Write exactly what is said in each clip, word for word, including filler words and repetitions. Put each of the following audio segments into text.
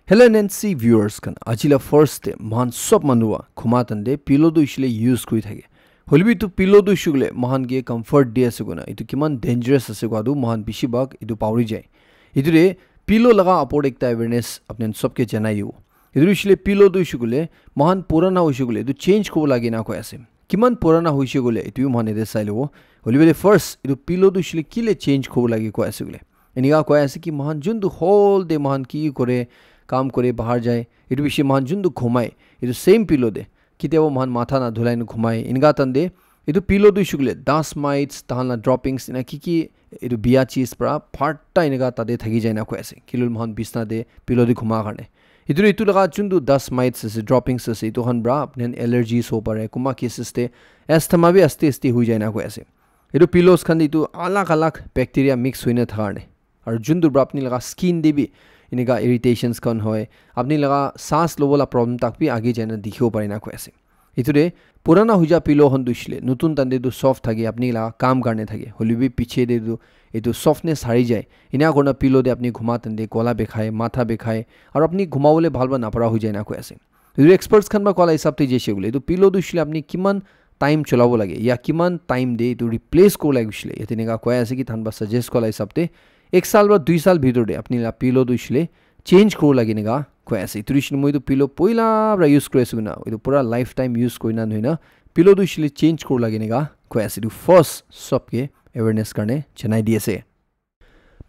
Hello N N C viewers khan, aji la first te mohan sob manu wa khuma tande pillow tu ishile use kuri thake. Hoilebi etu pillow tu ishile mohan ke comfort di ase koina, etu kiman dangerous ase koa tu mohan bishi bhag etu pauri jai. Etu de pillow laga upor te ekta awareness apni khan sob ke janai dibo. Etu ishile pillow tu ishile mohan purana hoishe koile etu change kobo lage na koi ase. Kiman purana hoishe koile etu bi mohan ete sai lobo. Hoilebi de first etu pillow tu ishile kile change kobo lage koi ase koile. Enika koi ase ki mohan juntu whole day mohan ki ki kore, kam kore, bahar jai, etu bishi mohan juntu ghumai, etu same pillow de kitiaba mohan matha na dhulai na ghumai. Enika tande etu pillow tu ishile dust mites, tahan la droppings, ena ki ki etu biya cheez pra pharta enika tate thaki jai na koi ase. Kilul mohan bisna de pillow de ghuma karne. Etu, etu laga juntu dust mites ase, droppings ase, etu khan pra apni khan allergies hobo pare, kunba cases te asthma bi aste aste hui jai na koi ase. Etu pillows khan etu alag alag bacteria mix hoina thaka karne. Aru juntu pra apni laga skin te bi enika irritations khan hoi, apni laga saas lobo la problem tak bi age jai na dikhibo pare na koi ase. Etu de purana hoija pillow khan tu ishile notun tande tu soft thake, apni laga kam karne thake. Hoilebi piche de tu etu softness hari jai. Ena kurina pillow de apni ghuma tande gola bikhai, matha bikhai, aru apni ghuma bole bhal ba napara hoi jai na koi ase. Etu experts khan ba koa la hisab te jaise koile etu pillow tu ishile apni kiman time cholabo lage ya kiman time de etu replace kobo lage ishile, ya teneka koi ase ki tahan ba suggest koa la hisab te ek saal ba dui saal bhitor de apni la pillow tu ishile change kobo lage enika koi ase. Etu reason moi etu pillow poila pra use kuri ase koina, etu pura lifetime use kurina nohoi na, pillow tu ishile change kobo lage enika koi ase. Etu first sob ke awareness karne janai di ase.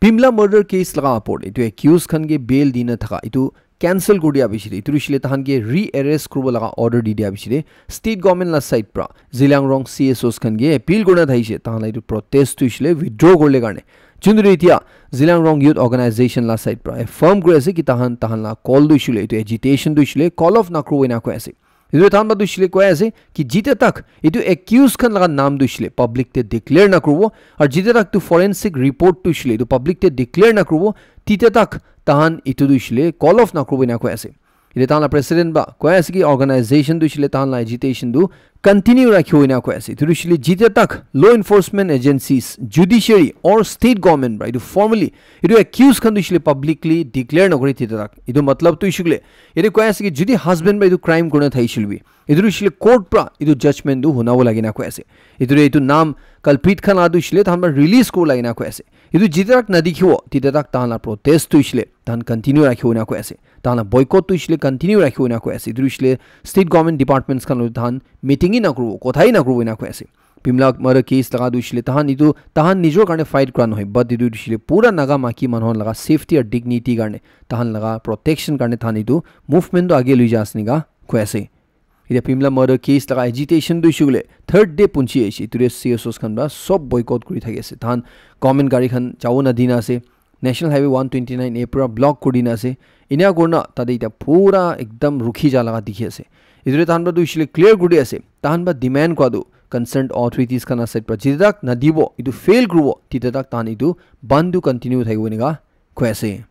Pimla murder case laga upor etu accused khan ke bail dina thaka etu cancel kuri dia bishi de, etu ishile tahan ke re-arrest kuribo laga order di dia bishi de, state government la side pra Zeliangrong C S Os khan ke appeal kurina thaise, tahan la etu protest tu ishile withdraw kurile karne. Juntu etia Zeliangrong Youth Organization la side pra affirm kuri ase ki tahan, tahan la call tu ishile, etu agitation tu ishile call off nakuribo ena koi ase. Etu tahan pra tu ishile koi ase ki jite tak etu accused khan laga naam tu ishile public te declare nakuribo, aru jite tak tu forensic report tu ishile etu public te declare nakuribo, tite tak tahan etu tu ishile call off nakuribo ena koi ase. Etu tahan la president ba koi ase ki organization tu ishile tahan la agitation tu continue rakhibo ena koi ase. Etu ishile jite tak law enforcement agencies, judiciary or state government pra etu formally etu accused khan tu ishile publicly declare nakuri tite tak. Etu matlab tu ishile, etu koi ase ki jodi husband pra etu crime kurina thaishile bi, etu ishile court pra etu judgment tu hunabo lage na koi ase. Etu de etu naam culprit khan la tu ishile tahan pra release kobo lage na koi ase. Etu jite tak nadikhibo tite tak tahan la protest tu ishile tahan continue rakhibo ena koi ase. Tahan la boycott tu ishile continue rakhibo ena koi ase. Etu ishile state government departments khan lo tahan meeting hi nakuribo, kotha hi nakuribo ena koi ase. Pimla murder case laga tu ishile tahan etu tahan nijor karne fight kura nohoi, but etu ishile pura Naga maki manu khan laga safety aru dignity karne, tahan laga protection karne tahan etu movement tu age lui ja ase enika koi ase. Etia Pimla murder case laga agitation tu ishile third day punchi aise. Etu de C S Os khan pra sob boycott kuri thaki ase. Tahan government gari khan jabo nadina ase. National Highway one twenty nine A pura block kuri dina ase. Ena kurina tate etia pura ekdam rukhi ja laga dikhi ase. Etu de tahan pra tu ishile clear kuri ase, tahan pra demand kua tu concerned authorities khan la side pra jite tak nadibo, etu fail kuribo, tite tak tahan etu bandh tu continue thakibo enika koi ase.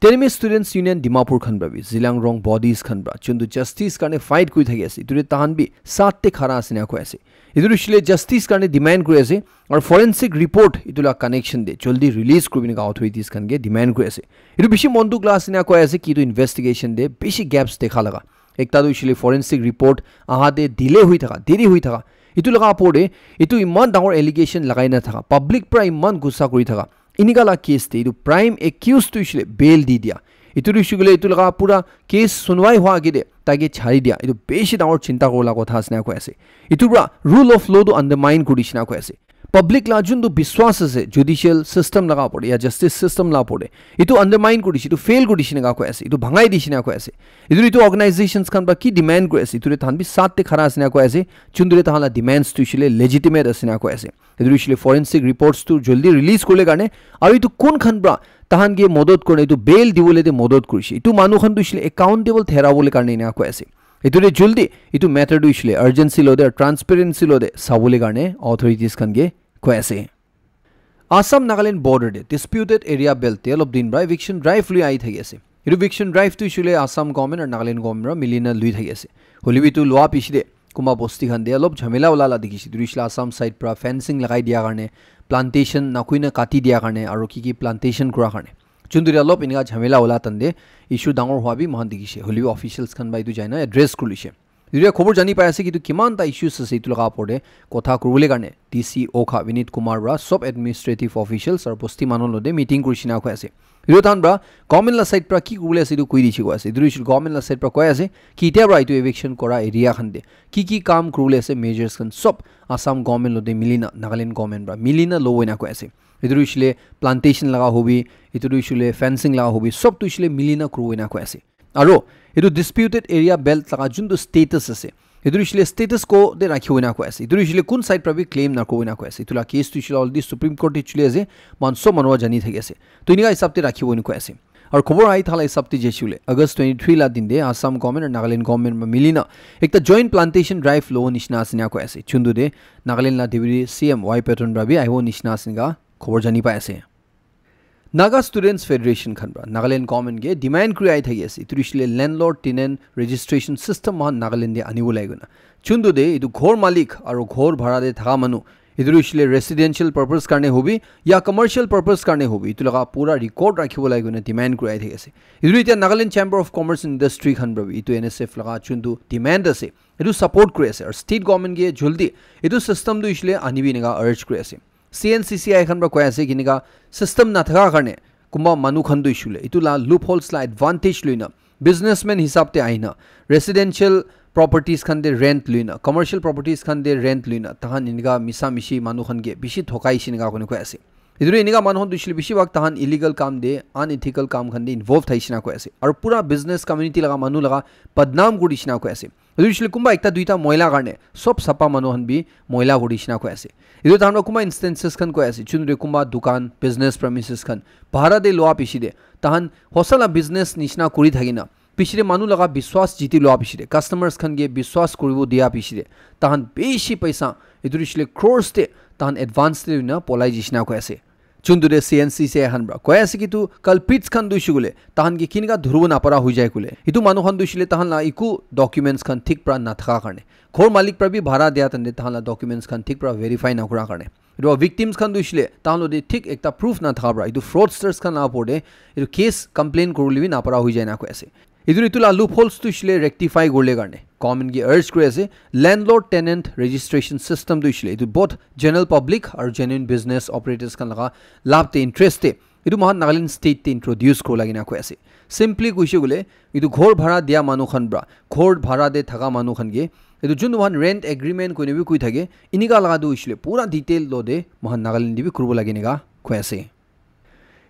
Teneme Students Union Dimapur khan pra bi Zeliangrong bodies khan pra juntu justice karne fight kuri thaki ase, etu de tahan bi saath te khara ase ena koi ase. Etu ishile justice karne demand kuri ase, aru forensic report etu la connection de jaldi release kuribo enika authorities khan ke demand kuri ase. Etu bishi mon dukh la ase ena koi ase ki etu investigation de bishi gaps dekha laga. Ekta tu ishile forensic report aha de delay hui thaka, deri hui thaka. Etu laga upor de etu iman dangor allegation lagai na thaka, public pra iman gussa kuri thaka, enika la case te etu prime accused tu ishile bail di dia. Etu tu ishile etu laga pura case sunwai hua age de tai ke chari dia. Etu bishi dangor chinta kuribo la kotha ase ena koi ase. Etu pra rule of law tu undermine kuri dishi ena koi ase. Public la juntu biswas ase judicial system laga upor de ya justice system la upor de, etu undermine kuri dishi, etu fail kuri dishi ena koi ase, etu bhangai dishi ena koi ase. Etu, etu organizations khan pra ki demand kuri ase, etu de tahan bi saath te khara ase ena koi ase. Juntu de tahan la demands tu ishile legitimate ase ena koi ase. Etu ishile forensic reports tu jaldi release kurile karne, aru etu kun khan pra tahan ke modot kurina etu bail dibole de modot kurise, etu manu khan tu ishile accountable thera bole karne ena koi ase. Etu de jaldi etu matter tu ishile urgency lo de, transparency lo de sabole karne authorities khan ke koi ase. Assam Nagaland border de disputed area belt te olop din pra eviction drive lui ahi thaki ase. Etu eviction drive tu ishile Assam government aru Nagaland government pra milina lui thaki ase. Hoilebi etu lua piche de kunba bosti khan de olop jhamela ula la dikhi ase. Etu ishile Assam side pra fencing lagai dia karne, plantation nakoi na kati dia karne, aru ki ki plantation kura karne. Chuntu dia lop inga jhamela ola tande issue dangor hua bi mohan dikhishe. Hoilebi officials khan ba etu jaina address kurishe. Etu dia khobor jani pai ase ki etu kiman ta issues ase etu laga opor te kotha kuribole karne D C Okha Vinit Kumar para sob administrative officials aru bosti manu lote meeting kurishina koi ase. Etu tahan para government la side para ki kuribole ase etu koi dishi koi ase. Etu issue government la side para koi ase ki etia para etu eviction kora area khan te ki ki kam kuribole ase measures khan sob Assam government lote milina Nagaland government para milina lo hoina koi ase. Etu hoishile plantation laga hobi, etu hoishile fencing laga hobi, sob tu hoishile milina kuru hoina koi ase. Aro etu disputed area belt laga juntu status ase, etu hoishile status quo te rakhi hoina koi ase. Etu hoishile kun side para bi claim na kuru hoina koi ase. Etu la case tu hoishile already Supreme Court te chuli ase, man sob manu jani thaki ase. To inika hisab te rakhi hoina koi ase. Aru khobor ahi thala hisab te jaise hoile August twenty-three la din te Assam government aru Nagaland government para milina ekta joint plantation drive lo nishina ase na koi ase. Chuntu te Nagaland la Deputy C M Y Patton para bi ahibo nishina ase enika khobor jani pai ase. Naga Students Federation khan para Nagaland government ke demand kuri ahi thaki ase. Etu hoishile landlord tenant registration system mohan Nagaland te anibo lage koina. Chuntu te etu ghor malik aru ghor bhara te thaka manu etu hoishile residential purpose karne hobi ya commercial purpose karne hobi etu laga pura record rakhibo lage koina demand kuri ahi thaki ase. Etu etia Nagaland Chamber of Commerce and Industry khan para bi etu N S F laga chuntu demand ase etu support kuri ase aru state government ke jaldi etu system tu hoishile anibi enika urge kuri ase. C N C C I khan para koi ase ki enika system nathaka karne kunba manu khan tu hoishile etu la loopholes la advantage loina businessman hisab te ahina residential properties khan te rent loina commercial properties khan te rent loina tahan enika misa mishi manu khan ke bishi thokai shi enika koi ase. Etu enika manu khan tu hoishile bishi bhag tahan illegal kam te unethical kam khan te involve thai shi na koi ase aru pura business community laga manu laga badnam kuri shi na koi ase. Etu hoishile kunba ekta duita moila karne sob sapa manu khan bi moila kuri shi na koi ase. Etu tahan para kunba instances khan koi ase chuntu te kunba dukan business premises khan bhara te loa piche te tahan hosa la business nishina kuri thaki na piche te manu laga biswas jiti loa piche te customers khan ke biswas kuribo dia piche te tahan bishi paisa etu hoishile crores te tahan advance te loina polai jaise na koi ase. Chuntu te C N C C I khan para koi ase ki tu culprits khan tu hoishe koile tahan ke kinika dhuribo napara hoi jai koile etu manu khan tu hoishile tahan la eku documents khan thik para nathaka karne ghor malik para bi bhara dia tande tahan la documents khan thik para verify nakura karne etu victims khan tu hoishile tahan lote thik ekta proof nathaka para etu fraudsters khan la opor te etu case complain kuribole bi napara hoi jai na koi ase. Etu etu la loopholes tu hoishile rectify kuribole karne government ke urge kuri ase landlord tenant registration system tu hoishile etu both general public aru genuine business operators khan laga labh te interest te etu mohan Nagaland state te introduce kuribole kena koi ase. Simply koishe koile etu ghor bhara dia manu khan para ghor bhara te thaka manu khan ke etu juntu mohan rent agreement koina bi koi thake enika laga tu hoishile pura detail lo te mohan Nagaland te bi kuribo lage enika koi ase.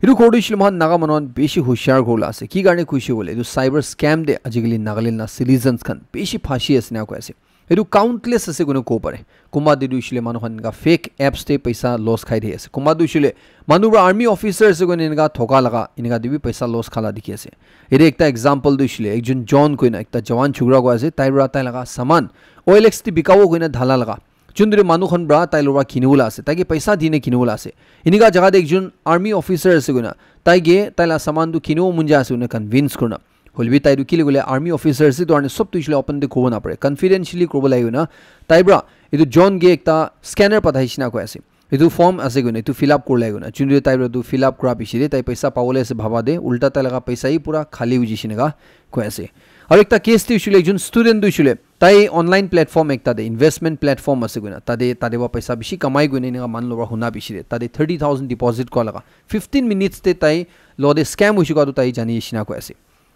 Etu ghor tu hoishile mohan Naga manu khan bishi hushiar kuribole ase ki karne koishe koile etu cyber scam te ajikali Nagaland la citizens khan bishi phashi ase na koi ase. Etu countless ase koina kobo pare. Kunba te tu hoishile manu khan enika fake apps te paisa loss khai thaki ase. Kunba tu hoishile manu para army officer ase koina enika thoka laga enika te bi paisa loss khala dikhi ase. Ete ekta example tu hoishile ekjon John koina ekta jawan chukra koi ase tai para tai laga saman O L X te bikabo koina dhala laga chundri manu khan para tai lora kinibola ase tai ke paisa dine kinibola ase. Enika jaga te ekjon army officer ase koina tai ke tai la saman tu kinibo munja ase koina convince kurina hoilebi tai tu kile koile army officer ase etu karne sob tu hoishe koile open te kobo napare confidentially kobo lage koina tai para etu John ke ekta scanner pathai shina koi ase etu form ase koina etu fill up kori lage koina chundri tai para etu fill up kora piche te tai paisa pabole ase bhaba te ulta tai laga paisa he pura khali hoi jishe neka koi ase aru ekta case te hoishe koile ekjon student tu hoishe koile tai online platform ekta te investment platform ase koina tate tate para paisa bishi kamai koina enika manu logot huna bishi te tate thirty thousand deposit kora laga fifteen minutes te tai logot te scam hoishe koa tu tai jani shina koi ase.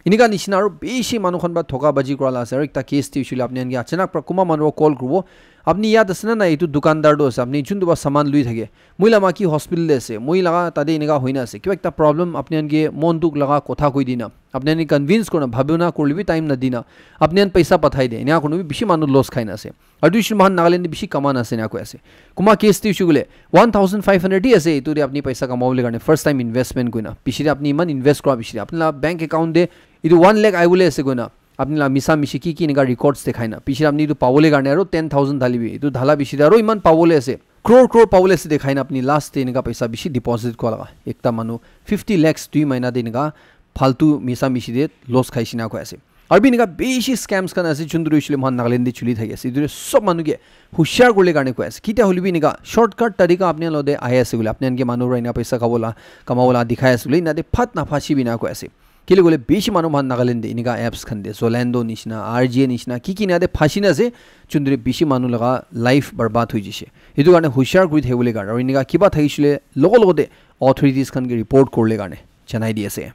Enika nishina aru bishi manu khan para thoka baji kura la ase aru ekta case te hoishe koile apni khan ke achanak para kunba manu para call kuribo apni yat ase na nai etu dukandar tu ase apni juntu para saman lui thake moi la maki hospital te ase moi laga tate enika hoina ase kiba ekta problem apni khan ke mon dukh laga kotha koi dina apni khan ke convince kurina bhabina kurilebi time nadina apni khan paisa pathai de enika kurina bi bishi manu loss khai na ase. Aru tu hoishe moikhan Nagaland te bishi kama na ase ena koi ase. Kunba case te hoishe koile one thousand five hundred hi ase, etu te apni paisa kamabole karne first time investment koina. Piche te apni iman invest kora piche te apni la bank account te etu one lakh ahibole ase koina. Apni la misa mishi ki ki enika records dekhai na. Piche te apni etu pabole karne aru ten thousand dhalibi. Etu dhala piche te aru iman pabole ase. Crore crore pabole ase dekhai na apni last te enika paisa bishi deposit kora laga. Ekta manu fifty lakhs dui mahina te enika faltu misa mishi te loss khai shina koi ase. Aru bi enika bishi scams khan ase, juntu hoishe le mohan Nagaland te chuli thaki ase. Etu sob manu ke hushar kurle karne koi ase. Kitia hoile bi enika shortcut tarika apni khan logote ahi ase koile, apni khan ke manu para ena paisa khabola, kamabola dikhai ase koile, ena te phat na phasi bi ena koi ase. Kile koile bishi manu mohan Nagaland te enika apps khan te, Zalando nishina, R G A nishina, ki ki ena te phasi na ase, juntu te bishi manu laga life barbad hoi jishe. Etu karne hushar kuri thakibole karne, aru enika kiba thakishe le logo logote authorities khan ke report kurle karne janai di ase.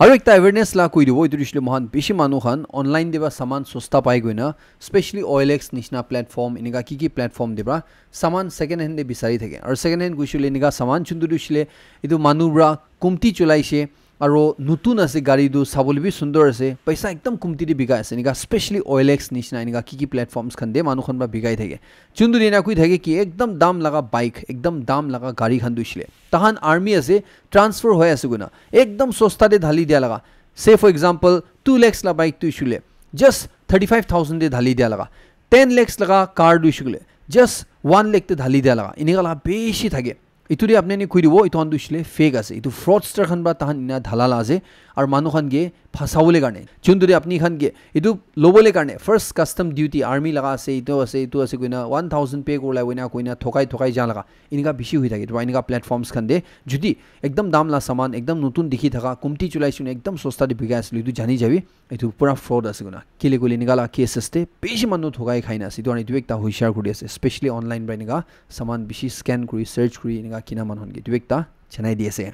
Aru ekta awareness la koi dibo, etu hoishe le mohan bishi manu khan online te ba saman sosta pai koina, specially O L X nishina platform, enika ki ki platform te ba saman second hand te bisari thake. Aru second hand hoishe le enika saman juntu hoishe le etu manu para kumti cholaishe, aru nutun ase, gari tu sabole bi sundor ase, paisa ekdam kumti te bikai ase, enika specially O L X nishina enika ki ki platforms khan te manu khan para bikai thake. Juntu ena koi thake ki ekdam dam laga bike, ekdam dam laga gari khan tu hoishe le tahan army ase, transfer hoi ase koina ekdam sosta te dhali dia laga. Say for example, two lakhs la bike tu hoishe le just thirty five thousand te dhali dia laga. Ten lakhs laga car tu hoishe le just one lakh te dhali dia laga. Enika laga bishi thake. Etu te apni khan koi dibo, etu khan tu hoishe le fake ase. Etu fraudster khan para tahan ena dhala la ase. Aru manu khan ke phasabole karne, juntu te apni khan ke etu lobole karne first custom duty, army laga ase, etu ase, etu ase koina one thousand pay kurla koina, koina thokai thokai ja laga. Enika bishi hoi thake. Etu enika platforms khan te jodi ekdam dam la saman, ekdam nutun dikhi thaka, kumti cholaishe koina ekdam sosta te bikai ase koile, etu jani jabi, etu pura fraud ase koina. Kile koile enika la cases te bishi manu thokai khai na ase. Etu karne etu ekta hushar kuri ase, specially online para enika saman bishi scan kuri, search kuri, enika kina manu khan ke etu ekta janai di ase.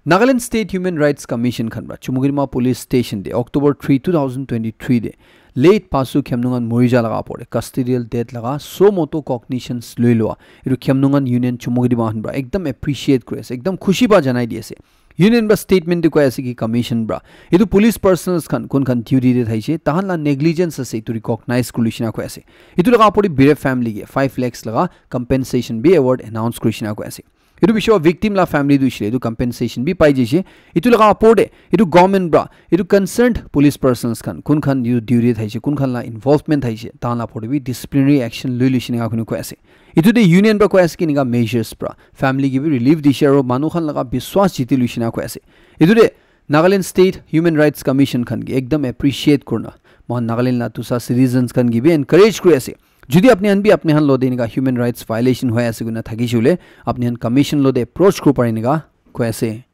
Nagaland State Human Rights Commission khan para Chumukedima Police Station te October three, two thousand twenty-three te late Pasu Khemnungan mori ja laga pore custodial death laga suo motu cognizance loi lua. Etu Khemnungan Union Chumukedima khan para ekdam appreciate kuri ase, ekdam khushi pa janai di ase. Union para statement te koi ase ki commission para etu police personnels khan kun khan duty te thaise, tahan la negligence ase, etu recognize kuri lishina koi ase. Etu laga pore bire family ke five lakhs laga compensation bi award announce kuri lishina koi ase. Etu bishi victim la family tu hoishe le etu compensation bi pai jaise. Etu laga opor te etu government para etu concerned police persons khan kun khan etu duty thaise, kun khan la involvement thaise, tahan la opor te bi disciplinary action loi loise enika koi ase. Etu te union para koi ase ki enika measures para family ke bi relief dise aru manu khan laga biswas jiti loise enika koi ase. Etu te Nagaland State Human Rights Commission khan ke ekdam appreciate kurna, mohan Nagaland la tusa citizens khan ke bi encourage kuri ase. Jodi apni khan bi apni khan logote enika human rights violation hoi ase koina thakishe koile, apni khan commission logote approach kuribo pare enika koi ase.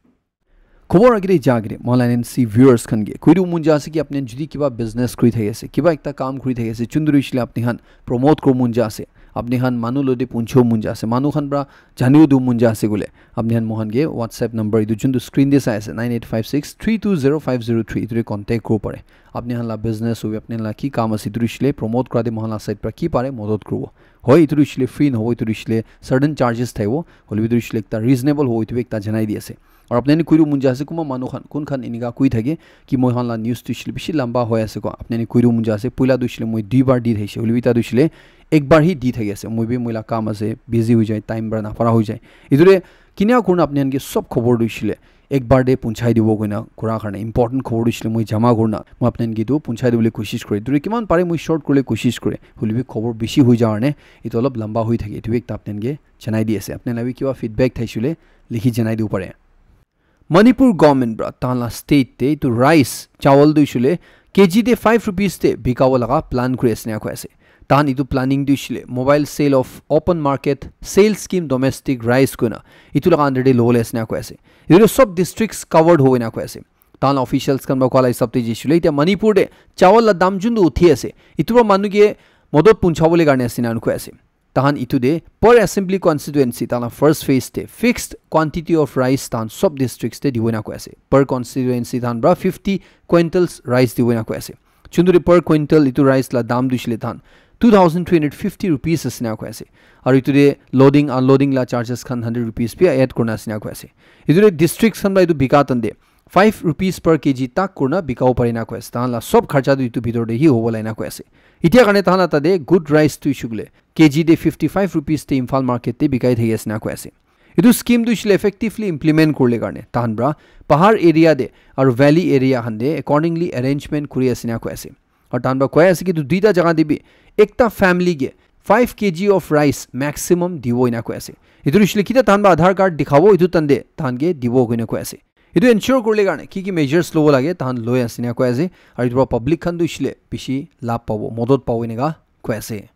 Khobor agere ja agere, mohan la N C viewers khan ke koi dibo mon ja ase ki apni khan jodi kiba business kuri thaki ase, kiba ekta kam kuri thaki ase, juntu hoishe le apni khan promote kuribo mon ja ase, apni khan manu logote punchibo mon ja ase, manu khan para janibo dibo mon ja ase koile, apni khan mohan ke WhatsApp number etu juntu screen te sai ase, nine eight five six three two zero five zero three, etu te contact kuribo pare. Apni khan la business hobi, apni khan la ki kam ase, etu hoishe le promote kura te mohan la side para ki pare modot kuribo. Hoi, etu hoishe le free nahobo, etu hoishe le certain charges thakibo, hoile bi etu hoishe le ekta reasonable hobo, etu bi ekta janai di ase. Aru apni khan koi dibo mon ja ase, kunba manu khan, kun khan enika koi thake ki mohan la news tu hoishe le bishi lamba hoi ase koa, apni khan koi dibo mon ja ase, poila tu hoishe le moi dui bar di thaise, hoile bi eta tu hoishe le ek bar hi di thaki ase, moi bi moi la kam ase, busy hoi jai, time para napara hoi jai. Etu te kinika kurina apni khan ke sob khobor tu hoishe le ek bar te punchai dibo koina kura karne important khobor tu hoishe le moi jama kurina moi apni khan ke etu punchai dibole koshish kure. Etu te kiman pare moi short kuribole koshish kure. Hoile bi khobor bishi hoi ja karne etu olop lamba hoi thake. Etu bi ekta apni khan ke janai di ase. Apni khan la bi kiba feedback thakishi koile likhi janai dibo pare. Manipur government para tahan la state te etu rice, chawal tu hoishe koile K G te five rupees te bikabo laga plan kuri ase ena koi ase. Tahan etu planning tu hoishe koile mobile sale of open market sale scheme domestic rice koina etu laga under te lobole ase ena koi ase. Etu tu sob districts covered hobo ena koi ase. Tahan la officials khan para koa la hisab te jaishe koile, etia Manipur te chawal la dam juntu uthi ase, etu para manu ke modot punchabo le karne ase ena koi ase. Tahan etu te per assembly constituency tahan la first phase te fixed quantity of rice tahan sob districts te dibo ena koi ase. Per constituency tahan para fifty quintals rice dibo ena koi ase. Juntu te per quintal etu rice la dam tu hoishe koile tahan two thousand three hundred fifty rupees ase ena koi ase. Aru etu te loading unloading la charges khan hundred rupees bi add kurina ase ena koi ase. Etu te districts khan para etu bika time te five rupees per K G tak kurina bikabo pare ena koi ase. Tahan la sob kharcha tu etu bitor te hi hobo la ena koi ase. Etia karne tahan la tate good rice tu hoishe koile K G te fifty five rupees te Imphal market te bikai thaki ase ena koi ase. Etu scheme tu hoishe koile effectively implement kuribole karne tahan para pahar area te aru valley area khan te accordingly arrangement kuri ase ena koi ase. Aru tahan para koi ase ki etu duita jaga te bi ekta family ke five K G of rice maximum dibo ena koi ase. Etu hoishe koile kitia tahan para Aadhaar card dikhabo, etu time te tahan ke dibo koina koi ase. Etu ensure kurile karne ki ki measures lobo lage tahan loi ase ena koi ase. Aru etu para public khan tu hoishe le bishi labh pabo, modot pabo eneka koi ase.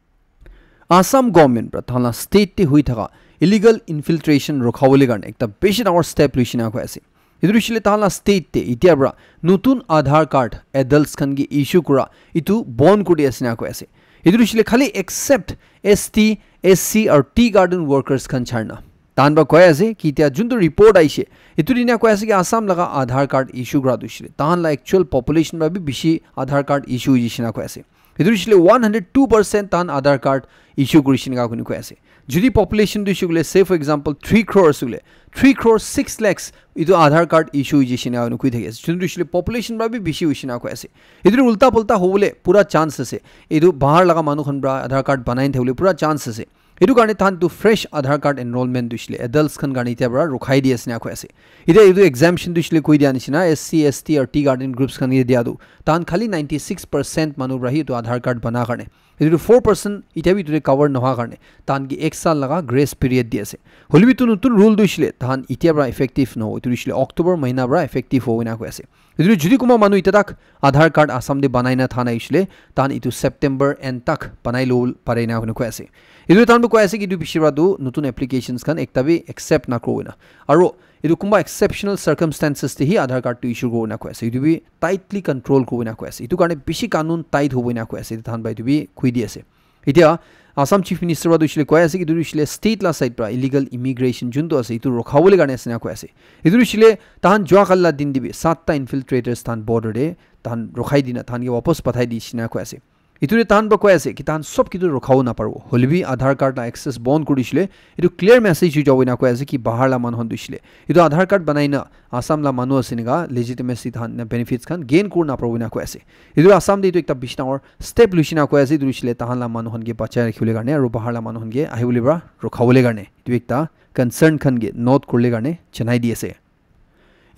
Assam government para tahan la state te hui thaka illegal infiltration rukhabole karne ekta bishi dangor step loishe ena koi ase. Etu hoishe le tahan la state te itya para notun Aadhaar card adults khan ke issue kura etu bon kuri ase ena koi ase. Etu hoishe le khali except S T, S C aru tea garden workers khan chharna. Tahan para koi ase ki itya juntu report aishe, etu dina koi ase ki Assam laga Aadhaar card issue kura tu hoishe le tahan la actual population para bi bishi Aadhaar card issue hoishe ena koi ase. Etu hoishe le one hundred two percent tahan Aadhaar card issue kurishe ena koi ase. Jodi population tu hoishe le, say for example three crore ase le, three crore six lakhs etu Aadhaar card issue hoishe ena koi thaki ase. Juntu hoishe le population para bi bishi hoishe ena koi ase. Etu ulta pulta hobole pura chance ase. Etu bahar laga manu khan para Aadhaar card banai thakibole pura chance ase. Etu karne tahan tu fresh Aadhaar card enrollment tu hoishe le adults khan karne itya para rukhai di ase ena koi ase. Itya etu exemption tu hoishe le koi dia nishina S C, S T aru tea garden groups khan ke dia tu. Tahan khali ninety six percent manu para hi etu Aadhaar card bana karne. Etu four percent itya bi etu te cover noha karne tahan ke ek saal laga grace period di ase. Hoile bi etu notun rule tu hoishe le tahan itya para effective noho, etu hoishe le October mahina para effective hobo ena koi ase. Etu jodi kunba manu itya tak Aadhaar card Assam te banai na tha nai hoishe le, tahan etu September end tak banai lo pare ena koi ase. Etu tahan bi koi ase ki etu bishi para tu notun applications khan ekta bi accept na kuro ena. Aru etu kunba exceptional circumstances te hi Aadhaar card tu issue kuro ena koi ase. Etu bi tightly control kuro ena koi ase. Etu karne bishi kanun tight hobo ena koi ase. Etu tahan para etu bi koi di ase. Itya Assam Chief Minister para tu hoishe le koi ase ki etu hoishe le state la side para illegal immigration juntu ase etu rukhabole karne ase ena koi ase. Etu hoishe le tahan jua kali la din te bi satta infiltrators tahan border te tahan rukhai dina tahan ke wapas pathai dishi ena koi ase. Etu te tahan para koi ase ki tahan sob kitu rukhabo na paribo. Hoile bi Aadhaar card la access bon kuri dishe le etu clear message hoi jabo ena koi ase ki bahar la manu khan tu hoishe le etu Aadhaar card banai na Assam la manu ase ena legitimacy tahan na benefits khan gain kuri na paribo ena koi ase. Etu Assam te etu ekta bishi dangor step loishe ena koi ase, etu hoishe le tahan la manu khan ke bachai rakhibole karne aru bahar la manu khan ke ahibole para rukhabole karne. Etu ekta concern khan ke note kurile karne janai di ase.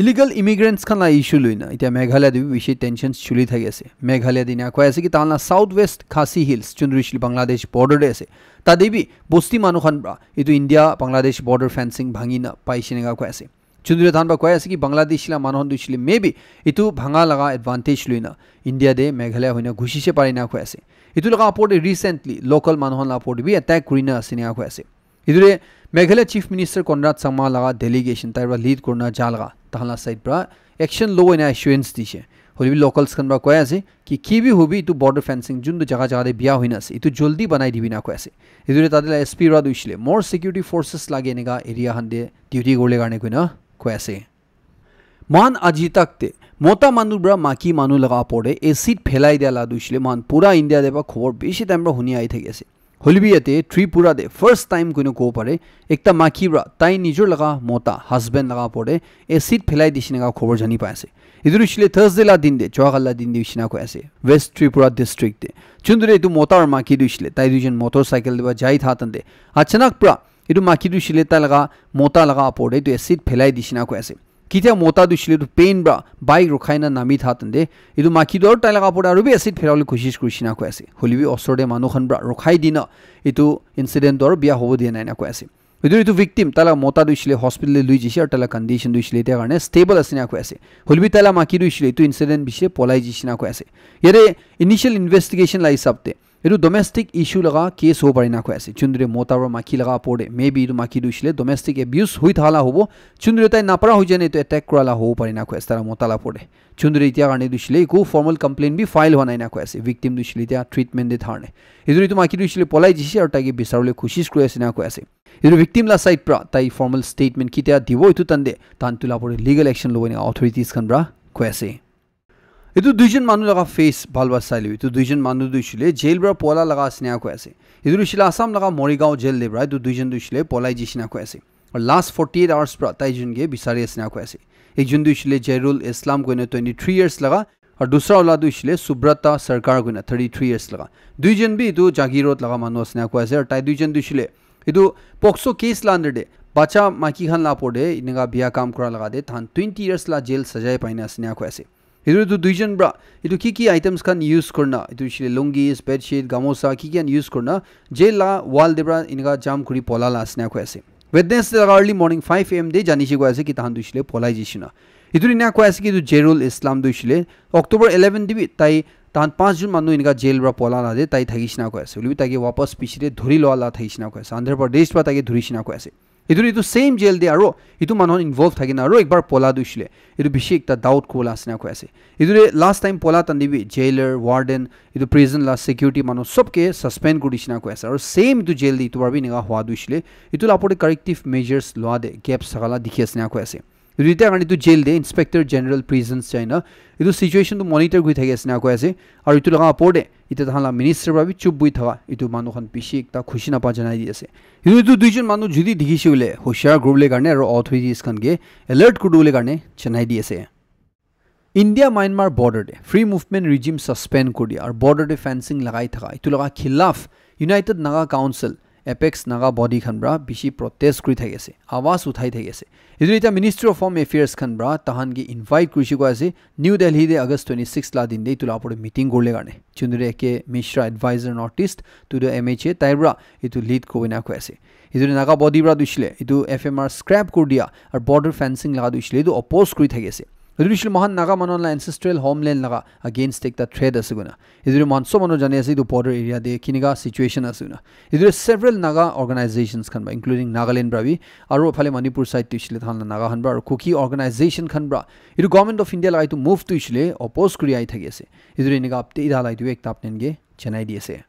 Illegal immigrants khan la issue loina itya Meghalaya te bi bishi tensions chuli thaki ase. Meghalaya te ena koi ase ki tahan la South West Khasi Hills, juntu hoishe le Bangladesh border te ase. Tate bi bosti manu khan para etu India Bangladesh border fencing bhangi na paishe ena koi ase. Juntu tahan para koi ase ki Bangladesh la manu khan tu hoishe le maybe etu bhanga laga advantage loina India te Meghalaya hoina ghusi she pare ena koi ase. Etu laga opor te recently local manu khan la opor te bi attack kuri na ase ena koi ase. Etu te Meghalaya Chief Minister Conrad Sangma laga delegation tai para lead kurina ja laga tahan la side para action lobo ena assurance dishe. Hoile bi locals khan para koi ase ki ki bi hobi etu border fencing juntu jaga jaga te biya hoina ase etu joldi banai dibi ena koi ase. Etu te tate la S P para tu hoishe le more security forces lage eneka area khan te duty kurile karne koina koi ase. Mohan aji tak te mota manu para maki manu laga opor te acid phelai dia la tu hoishe le mohan pura India te para khobor bishi time para huni ahi thaki ase. Hoile bi yate Tripura te first time koina kobo pare ekta maki para tai nijor laga mota husband laga opor te acid phelai dishe ena khobor jani pai ase. Etu tu hoishe le Thursday la din te, jua kali la din te hoishe ena koi ase. West Tripura district te. Juntu te etu mota aru maki tu hoishe le tai duijon motorcycle te para jai tha tante achanak para etu maki tu hoishe le tai laga mota laga opor te etu acid phelai dishe ena koi ase. Kitia mota tu hoishe le etu pain para bike rukhai na nami tha tante etu maki tu aru tai laga opor te aru bi acid phelabole koshish kurishe ena koi ase. Hoile bi osor te manu khan para rukhai dina etu incident tu aru biya hobo dia nai ena koi ase. Etu, etu victim, tai la mota tu hoishe le hospital te lui jishe aru tai la condition tu hoishe le etia karne stable ase ena koi ase. Hoile bi tai la maki tu hoishe le etu incident piche polai jishe ena koi ase. Yate initial investigation la hisab te etu domestic issue laga case hobo pare ena koi ase. Juntu te mota para maki laga opor te maybe etu maki tu hoishe le domestic abuse hoi tha la hobo. Juntu te tai napara hoi jane etu attack kura la hobo pare ena koi ase tai la mota la opor te. Juntu te etia karne tu hoishe le eku formal complaint bi file hua nai ena koi ase. Victim tu hoishe le etia treatment te thar ne. Etu, etu maki tu hoishe le polai jishe aru tai ke bisaribole koshish kuri ase ena koi ase. Etu victim la side pra tai formal statement kitia dibo etu tande tahan etu la opor te legal action lobo ena authorities khan pra koi ase. Etu duijon manu laga face bhal para sai lebi etu duijon manu tu hoishe le jail pra pola laga ase ena koi ase. Etu tu hoishe le Assam laga Morigaon jail te pra etu duijon tu hoishe le polai jishe ena koi ase. Aru last forty eight hours pra tai jun ke bisari ase ena koi ase. Ekjon tu hoishe le Jairul Islam koina twenty three years laga, aru dusra wala tu hoishe le Subrata Sarkar koina thirty three years laga. Duijon bi etu Jagiroad laga manu ase ena koi ase. Aru tai duijon tu hoishe le etu POCSO case la under te bacha maiki khan la opor te eneka bia kam kura laga te tahan twenty years la jail sajai paina ase ena koi ase. Etu tu duijon pra etu ki ki items khan use kurina, etu hoishe le lungis, bedsheet, gamosa ki ki khan use kurina jail la wall te pra eneka jam kuri pola la ase ena koi ase. Wednesday laga early morning five A M te jani she koi ase ki tahan tu hoishe le polai jishe na. Etu ena koi ase ki etu Jairul Islam tu hoishe le October eleven te bi tai tahan panch jon manu eneka jail pra pola la de tai thakishe na koi ase. Hoilebi tai ke wapas piche te dhuri loa la thakishe na koi ase. Andhra Pradesh pra tai ke dhurishe na koi ase. Etu, etu same jail te aro etu manu khan involve thakina aro ekbar pola tu hoishe le etu bishi ekta doubt kuribola ase na koi ase. Etu te last time pola time te bi jailer, warden, etu prison la security manu sob ke suspend kuri dishe na koi ase. Aro same etu jail te etu pra bi eneka hua tu hoishe le etu la opor te corrective measures loa te gaps thaka la dikhi ase na koi ase. Etu etya karne etu jail te Inspector General Prisons jai na etu situation tu monitor kuri thaki ase na koi ase. Aro etu laga opor te etu tahan la minister pra bi chup bui thaka etu manu khan bishi ekta khushi napa janai di ase. Etu, etu duijon manu jodi dikhishe hoile hoshiar kuribole karne aro authorities khan ke alert kuribole karne janai di ase. India Myanmar border te free movement regime suspend kuri dia aro border te fencing lagai thaka etu laga khilaf United Naga Council, Apex Naga body khan pra bishi protest kuri thaki ase, awaz uthai thaki ase. Etu etya Ministry of Home Affairs khan pra tahan ke invite kurishe koi ase New Delhi te August twenty six la din te etu la opor te meeting kuribole karne. Chunduri A K Mishra, advisor North East to the M H A, tai pra etu lead kurina koi ase. Etu Naga body pra tu hoishe le etu F M R scrap kuri dia aro border fencing laga tu hoishe le etu oppose kuri thaki ase. Etu tu hoishe le moikhan Naga manu la ancestral homeland laga against ekta threat ase koina. Etu tu moikhan sob manu jani ase etu border area te kineka situation ase koina. Etu tu several Naga organizations khan pra, including Nagaland pra bi, aro phale Manipur side tu hoishe le tahan la Naga khan pra, aro Kuki organization khan pra, etu Government of India laga etu move tu hoishe le oppose kuri ahi thaki ase. Etu tu eneka update hala etu ekta apni khan ke janai di ase.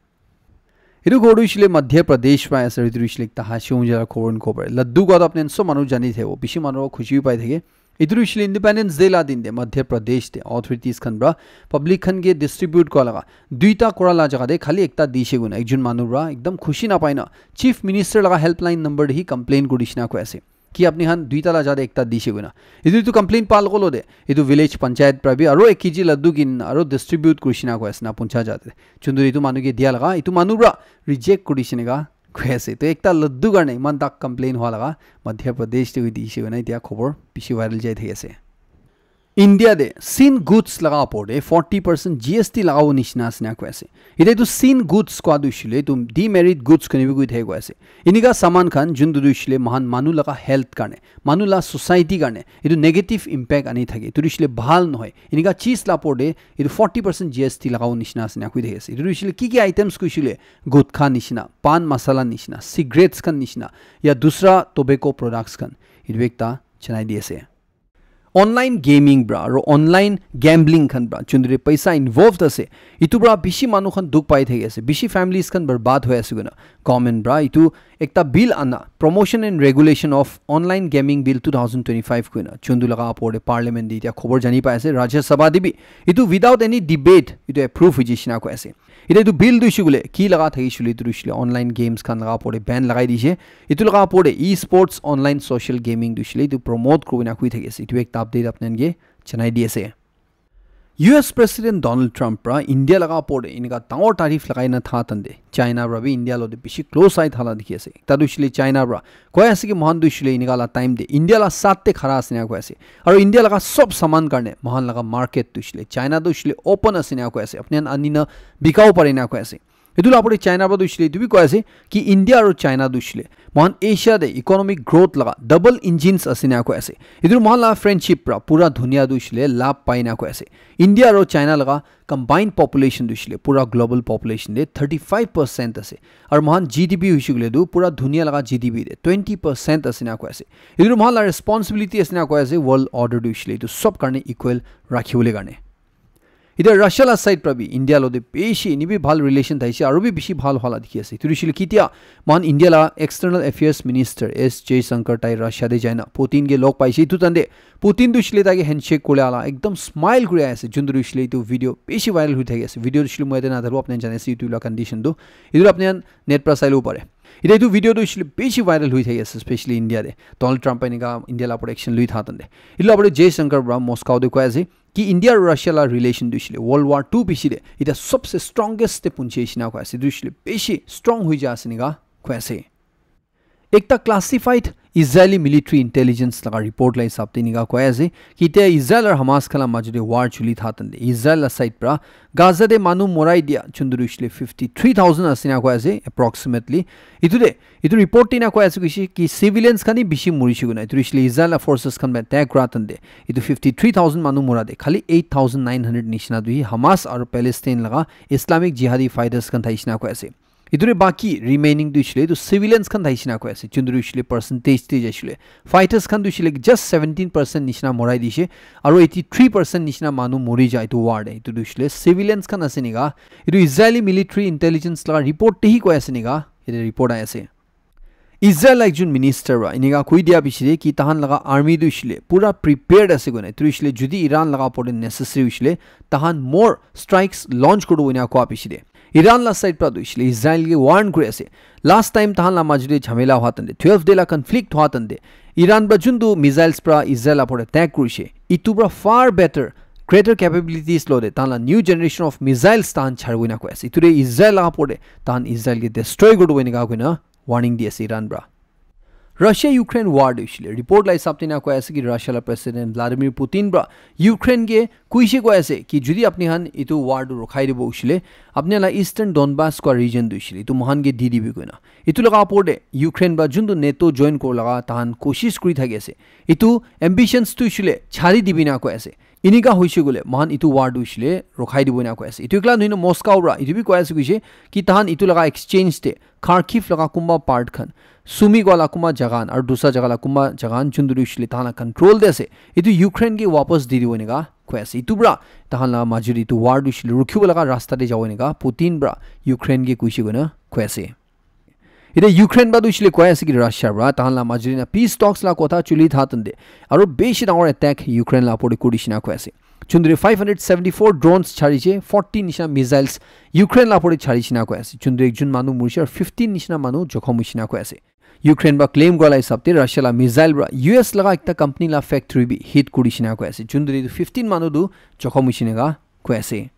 Etu ghor tu hoishe le Madhya Pradesh pra ase, etu tu hoishe le ekta hashi unja la khobor kobor. Laddu kua tu apni khan sob manu jani thakibo, bishi manu khushi bi pai thake. Etu tu hoishe le Independence Day la din te Madhya Pradesh te authorities khan pra public khan ke distribute kura laga duita kura la jaga te khali ekta dishe koina ekjon manu pra ekdam khushi napai na Chief Minister laga helpline number te hi complain kuri dishe na koi ase ki apni khan duita la jaga te ekta dishe koina. Etu, etu complain pa loko lo de etu village panchayat pra bi aro ek K G laddu kin aro distribute kuri dishe na koi ase na puncha jaga te. Chunduri etu manu ke dia laga etu manu pra reject kuri dishe eneka koi ase. To ekta laddu karne iman tak complain hua laga Madhya Pradesh te hoi dishe koina etya khobor bishi viral jai thaki ase. India te Chin goods laga opor te forty percent G S T lagabo nishina ase na koi ase. Etya etu Chin goods kua tu hoishe le etu demerit goods koi kena bi koi thaki koi ase. Eneka saman khan jun tu tu hoishe le moikhan manu laga health karne, manu la society karne etu negative impact ani thake. Etu tu hoishe le bhal nohoi. Eneka cheese la opor te etu forty percent G S T lagabo nishina ase na koi thaki ase. Etu tu hoishe le ki ki items koi hoishe le gutkha nishina, pan masala nishina, cigarettes khan nishina, ya dusra tobacco products khan. Etu bi ekta janai di ase. Online gaming pra aro online gambling khan pra jun tu paisa involved ase, etu pra bishi manu khan dukh pai thaki ase, bishi families khan barbad hoi ase koina government pra etu ekta bill ana, Promotion and Regulation of Online Gaming Bill two thousand twenty-five koina, jun tu laga opor te parliament te etya khobor jani pai ase, Rajya Sabha te bi etu without any debate etu approve hoi jaise na koi ase. Etya etu bill tu hoishe koile ki laga thakishe koile etu tu hoishe koile online games khan laga opor te ban lagai dishe. Etu laga opor te e-sports, online social gaming tu hoishe koile etu promote kuribole na koi thaki ase. Etu ekta update apni khan ke janai di ase. U S President Donald Trump pra India laga opor te enika dangor tarif lagai na tha tante China pra bi India lo te bishi close ai thala dikhi ase. Ekta tu hoishe koile China pra koi ase ki moikhan tu hoishe koile enika la time te India la saath te khara ase na koi ase. Aro India laga sob saman karne moikhan laga market tu hoishe koile China tu hoishe koile open ase na koi ase. Apni khan ani na bikabo pare na koi ase. Etu la opor te China pra tu hoishe koile etu bi koi ase ki India aro China tu hoishe koile moikhan Asia te economic growth laga double engines ase na koi ase. Etu moikhan la friendship pra pura dunia tu hoishe koile labh pai na koi ase. India aro China laga combined population tu hoishe koile pura global population te thirty five percent ase. Aro moikhan G D P hoishe koile tu pura dunia laga G D P te twenty percent ase na koi ase. Etu moikhan la responsibility ase na koi ase world order tu hoishe koile etu sob karne equal rakhi bole karne. Etya Russia la side pra bi India lo te bishi eni bi bhal relation thaise aro bi bishi bhal hwa la dikhi ase. Etu hoishe koile ketia moikhan India la External Affairs Minister S Jaishankar tai Russia te jai na Putin ke log paise, etu time te Putin tu hoishe koile tai ke handshake kuri la ekdam smile kuri ase, jun tu hoishe koile etu video bishi viral hoi thaki ase. Video tu hoishe koile moi yate na thakibo, apni khan jani ase YouTube la condition tu. Etu apni khan net pra sai lobo pare. Etya etu video tu hoishe koile bishi viral hoi thaki ase, especially India te. Donald Trump pra enika India la opor action lui tha time te. Etu la opor te Jaishankar pra Moscow te koi ase ki India aro Russia la relation tu hoishe koile World War two piche te etya sobse strongest te punchi ase na koi ase. Etu hoishe koile bishi strong hoi jai ase enika koi ase. Ekta classified Israeli military intelligence laga report la hisab te enika koi ase ki etia Israel aru Hamas khan la majot te war chuli tha tante Israel la side pra Gaza te manu morai dia chunduri shile fifty three thousand ase na koi ase approximately. Itu de itu report te na koi ase kushi ki civilians khan hi bishi mori shi guna itu shile Israel la forces khan ba attack kura tante itu fifty three thousand manu mora de khali eight thousand nine hundred nishina tu hi Hamas aru Palestine laga Islamic Jihadi fighters khan thai shina koi ase. Itu re baki remaining tu shile itu civilians khan thai shina koi ase chunduri shile percentage te jai shile fighters khan tu shile just seventeen percent nishina morai dishe aru eighty three percent nishina manu mori jai itu war de itu tu shile civilians khan ase nika. Itu Israeli military intelligence laga report te hi koi ase nika. Itu report ai ase. Israel la ekjon minister wa enika koi dia bishi de ki tahan laga army tu shile pura prepared ase koi na itu shile judi Iran laga opor te necessary shile tahan more strikes launch koru ina koi bishi de. Iran la side pra tu shile Israel ke warn kuri ase. Last time tahan la majute jhamela hua tante twelve day la conflict hua tante Iran pra juntu missiles pra Israel apor attack kurishe itu pra far better greater capabilities lo de tahan la new generation of missiles tahan chharwina koi ase itu de Israel la apor de tahan Israel ke destroy koru ina koi na warning di ase Iran pra. Russia Ukraine war de shile report la hisab te na koi ase ki Russia la president Vladimir Putin pra Ukraine ke kuishe koi ase ki judi apni han itu war tu rokhai dibo ushile apni la eastern Donbas koi region tu shile itu mohan ke di dibi koi na itu laga apor de Ukraine pra juntu NATO join kor laga tahan koshish kuri thaki ase itu ambitions tu shile chari dibi na koi ase. Inika hoishe gole mohan itu war tu shile rokhai dibo na koi ase itu ekla nohoi na Moscow pra itu bi koi ase kuishe ki tahan itu laga exchange te Kharkiv laga kumba part khan Sumi gwa la kumba jaga khan aru dusra jaga la kumba jaga khan juntu tu shile tahan la control de ase itu Ukraine ke wapas di dibo enika koi ase itu pra tahan la majuri itu war tu shile rukhibo laga rasta de jabo enika Putin pra Ukraine ke kuishe koi na koi ase. Ite Ukraine ba tu shile koi ase ki Russia pra tahan la majuri na peace talks la kotha chuli tha tande aru beshi dangor attack Ukraine la opor te kuri shina koi ase. Chundri five hundred seventy four drones chari che, fourteen nisha missiles Ukraine la opor te chari shina koi ase. Chundri ekjun manu murishi aru fifteen nisha manu jokhom shina koi ase. Ukraine ba claim kora la hisab te Russia la missile pra U S laga ekta company la factory bi hit kuri shina koi ase. Chundri fifteen manu tu jokhom shina koi ase.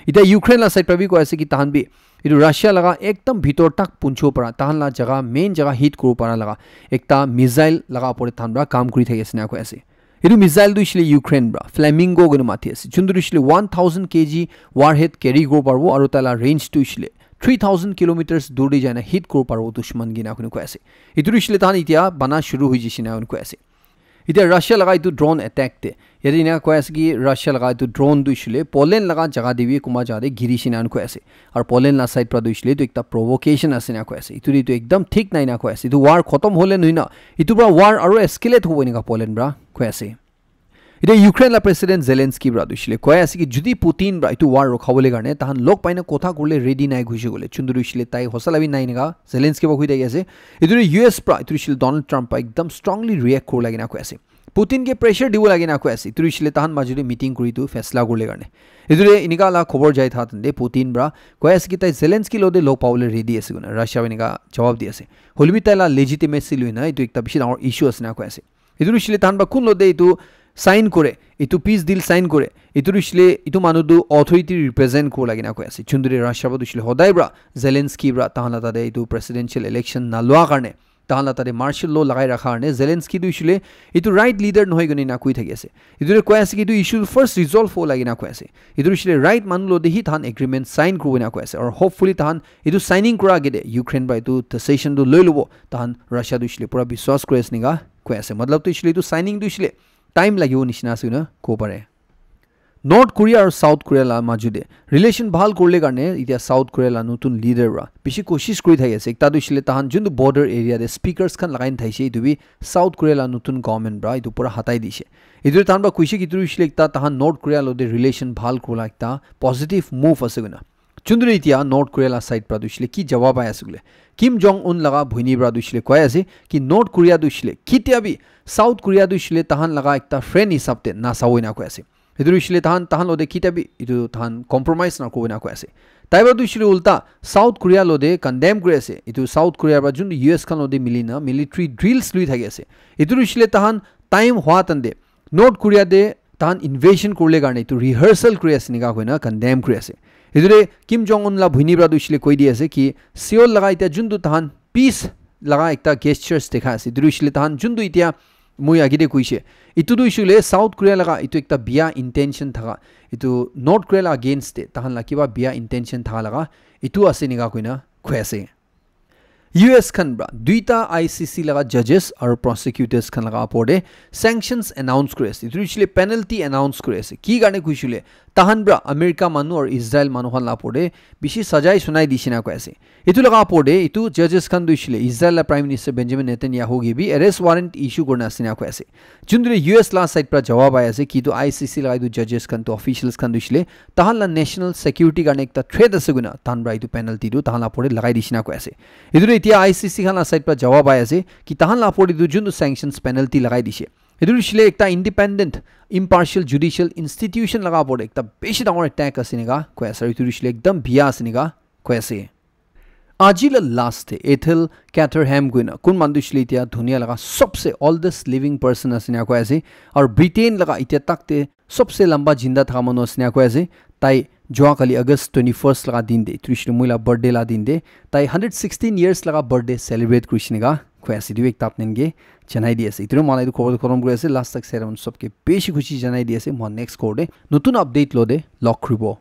Ita Ukraine la side pra bi koi ase ki tahan bi itu Russia laga ekdam bhitor tak puncho para tahan la jaga main jaga hit kuru para laga ekta missile laga opor tahan pra kam kuri thaki ase na koi ase. Itu missile tu shile Ukraine pra Flamingo guna mati ase. Chundu shile one thousand K G warhead carry kuru parbo aru tala range tu shile three thousand kilometers dur de jaina hit kuru parbo dushman gina koi ase. Itu shile tahan itia bana shuru hui jisina koi ase. Ite Russia laga itu drone attack te yate ina koi ase ki Russia laga itu drone tu shile Poland laga jaga de bi kuma jaga de giri shina koi ase. Aru Poland la side pra tu shile itu ekta provocation ase na koi ase. Itu itu ekdam thik nai na koi ase. Itu war khotom hole nui na itu pra war aru escalate hobo enika Poland pra koi ase. Ite Ukraine la president Zelensky pra tu shile koi ase ki judi Putin pra itu war rokhabole karne tahan log paina kotha kurle ready nai ghushi gole chundu shile tai hosala bi nai enika Zelensky ba hui thaki ase. Itu U S pra itu shile Donald Trump pra ekdam strongly react kuru lagi na koi ase. Putin ke pressure dibo lagi na koi ase. Itu shile tahan majuri meeting kuri itu faisla kurle karne. Itu enika la khobor jai tha tande Putin pra koi ase ki tai Zelensky lo de log pabole ready ase koi na Russia enika jawab di ase. Holibi tai la legitimacy lui na itu ekta bishi dangor issue ase na koi ase. Itu shile tahan ba kun lo de itu sign kore, itu peace deal sign kore. Itu shile itu manu tu authority represent kuru lagi na koi ase. Chundri Russia ba tu shile hodai pra Zelensky pra tahan la tate itu presidential election na lua karne tahan la tate martial law lagai rakha karne Zelensky tu shile itu right leader nohoi gune na koi thaki ase. Itu koi ase ki itu issue first resolve ho lagi na koi ase. Itu shile right manu lo de hi tahan agreement sign kuru na koi ase. Or hopefully tahan itu signing kura age de Ukraine pra itu decision tu loi lobo tahan Russia tu shile pura biswas kuri ase enika koi ase. Matlab tu shile itu signing tu shile time lagibo nishina ase na ko pare. North Korea aru South Korea la majude relation bhal kurle karne itia South Korea la notun leader pra bishi koshish kuri thaki ase. Ekta tu shile tahan juntu border area de speakers khan lagai na thaise itu bi South Korea la notun government pra itu pura hatai dishe. Itu tahan pra kuishe ki itu shile ekta tahan North Korea lo de relation bhal kurla ekta positive move ase koi na. Chundri itia North Korea la side pra tu shile ki jawab ai ase koi le Kim Jong Un laga bhuni pra tu shile koi ase ki North Korea tu shile kitia bi South Korea tu shile tahan laga ekta friend hisab te na sabo ina koi ase. Itu shile tahan tahan lo de kitia bi itu tahan compromise na koi na koi ase. Tai pra tu shile ulta South Korea lo de condemn kuri ase. Itu South Korea pra jun U S khan lo de mili na military drills lui thaki ase. Itu shile tahan time hua tande North Korea de tahan invasion kurle karne itu rehearsal kuri ase enika koi na condemn kuri ase. Itu de Kim Jong Un la bhuni pra tu shile koi di ase ki Seoul laga itia juntu tahan peace laga ekta gestures dekha ase. Etu tu hoishe le tahan juntu itia moi age te koishe, etu tu hoishe le South Korea laga etu ekta biya intention thaka, etu North Korea la against te tahan la kiba biya intention thaka laga etu ase nika koina koi ase. U S khan pra duita I C C laga judges aru prosecutors khan laga apor te sanctions announce kuri ase. Etu hoishe le penalty announce kuri ase. Ki karne koishe le tahan pra America manu aru Israel manu khan la apor te bishi sajai sunai dishe na koi ase. Etu laga apor te etu judges khan tu hoishe le Israel la Prime Minister Benjamin Netanyahu ke bi arrest warrant issue kurina ase na koi ase. Juntu le U S la side pra jawab ai ase ki tu I C C laga etu judges khan tu officials khan tu hoishe le tahan la national security karne ekta threat ase koina tahan pra etu penalty tu tahan la apor te lagai dishe na koi ase. Etu tu etia I C C khan la side pra jawab ai ase ki tahan la apor te tu juntu sanctions penalty lagai dishe, etu tu hoishe le ekta independent, impartial judicial institution laga apor te ekta bishi dangor attack ase nika koi ase. Aru etu tu hoishe le ekdam biya ase nika koi ase. Aji la last te Ethel Catterham koina kun manu tu hoishe le itia dunia laga sobse oldest living person ase ena koi ase. Aru Britain laga itia tak te sobse lamba jinda thaka manu ase ena koi ase. Tai jua kali August twenty first laga din te, etu hoishe le moi la birthday la din te, tai hundred sixteen years laga birthday celebrate kurishe ena koi ase. Etu ekta apni khan ke janai di ase. Etu moi la etu khobor khotom kuri ase. Last tak sera manu sobke bishi khushi janai di ase. Moi next khobor te notun update lo te log kuribo.